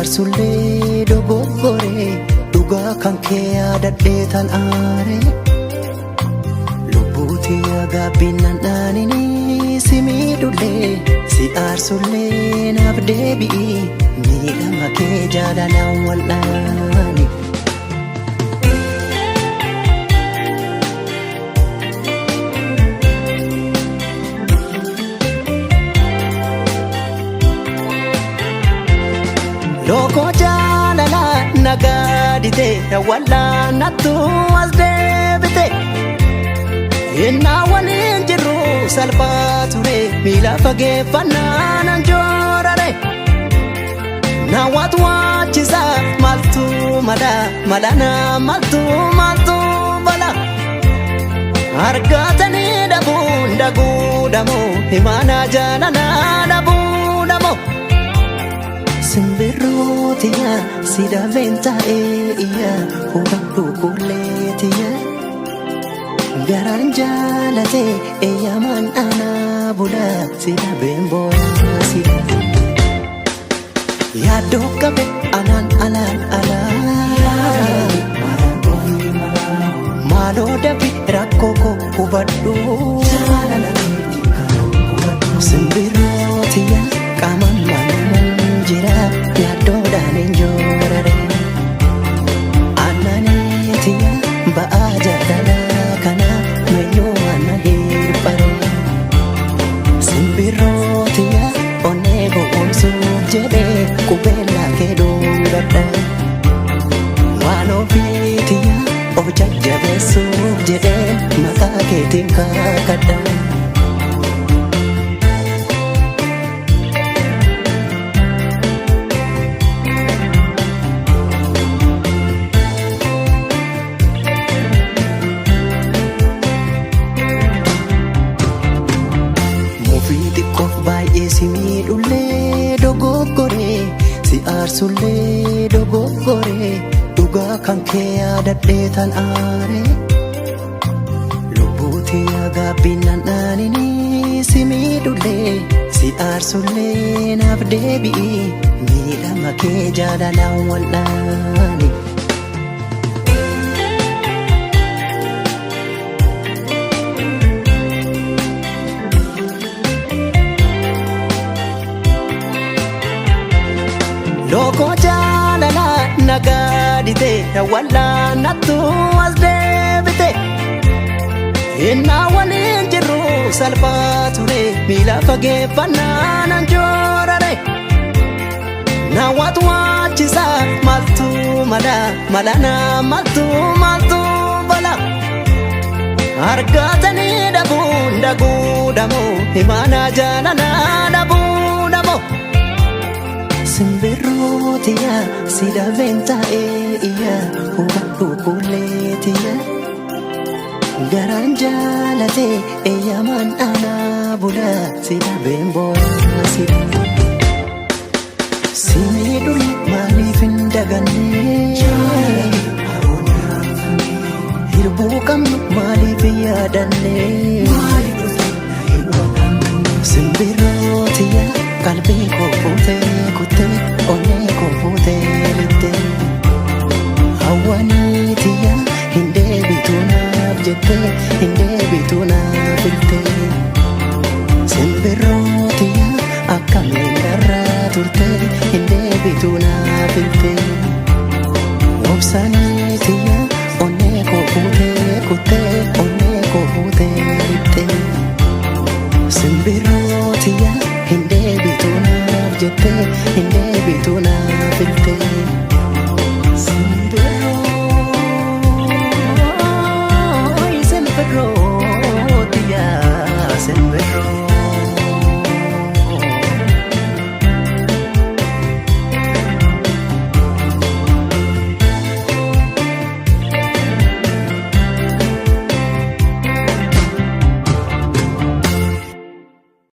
aarsullee dogoggoree dhugaa kan kee yaadadhee tan aare. Lubbuutii gaabbiin nan dhaaninii si miidhullee si aarsullee naaf deebi'i miidhama kee jaalalaan wal'aani. Lookoo jaalalaa nagaadite wal'aanattu as deebite. Innaa waliin jirru salphaa ture miila fageeffannaa nan joorare. Naawwatu waachisa maaltu mala malana maaltu maaltu bala. Argatanii dhabuun daguu dhamoo himaanaa jaalalaa dhabuu dhamoo. Simbirrootiya si dhabeen taa'ee iyya hubadhu kulleetiya. Garaan jaalate eeyyamaan aanaa bula si dhabeen booyaa si dhabeen. Yaaddoo qabe anaan alaan alaa. Maaloo dafi rakkoo koo hubadhu. Simbirrootiya qaamaan maalumaan jira yaaddoodhaan hin joorare. Aannaneetiya ba'aa jaalalaa kana meyyoo ana hirphare. Simbirrootiya onnee gowwoomsuuf jedhee qubeellaa kee dhungadha. Waan ofiitiya of jajjabeessuuf jedhee maqaa keetiin kakadha. Mufii xiqqoof baay'ee si miidhullee dogoggoree si aarsullee dogoggoree dhugaa kan kee yaadadhee tan aare. Lubbuutii gaabbiin nan dhaaninii si miidhullee si aarsullee naaf deebi'i miidhama kee jaalalaan wal'aani. Lookoo jaalalaa nagaadite wal'aanattu as deebite. Innaa waliin jirru salphaa ture miila fageeffannaa nan joorare. Naawwatu waachisa maaltu mala malana maaltu maaltu bala. Argatanii dhabuun daguu dhamoo himaanaa jaalalaa dhabuu dhamoo. Simbirrootiya si dhabeen taa'ee iyya hubadhu kulleetiya. Garaan jaalate eeyyamaan aanaa bula si dhabeen booyaa si dhabeen. Si miidhule maaliif hin daganne? Hirbuu qabnu maaliif hin yaadanne? Simbirrootiya qalbii koo fuutee kuttee onnee koo fuutee lixxee. Hawwaniitiya hin deebitu naaf jettee hin deebitu naaf iltee. Simbirrootiya akkamiin darraa turte hin deebitu naaf iltee. Obsaniitiya onnee koo fuutee kuttee onnee koo fuutee lixxee. Simbirrootiya hin deebitu naaf jettee hin deebitu naaf iltee.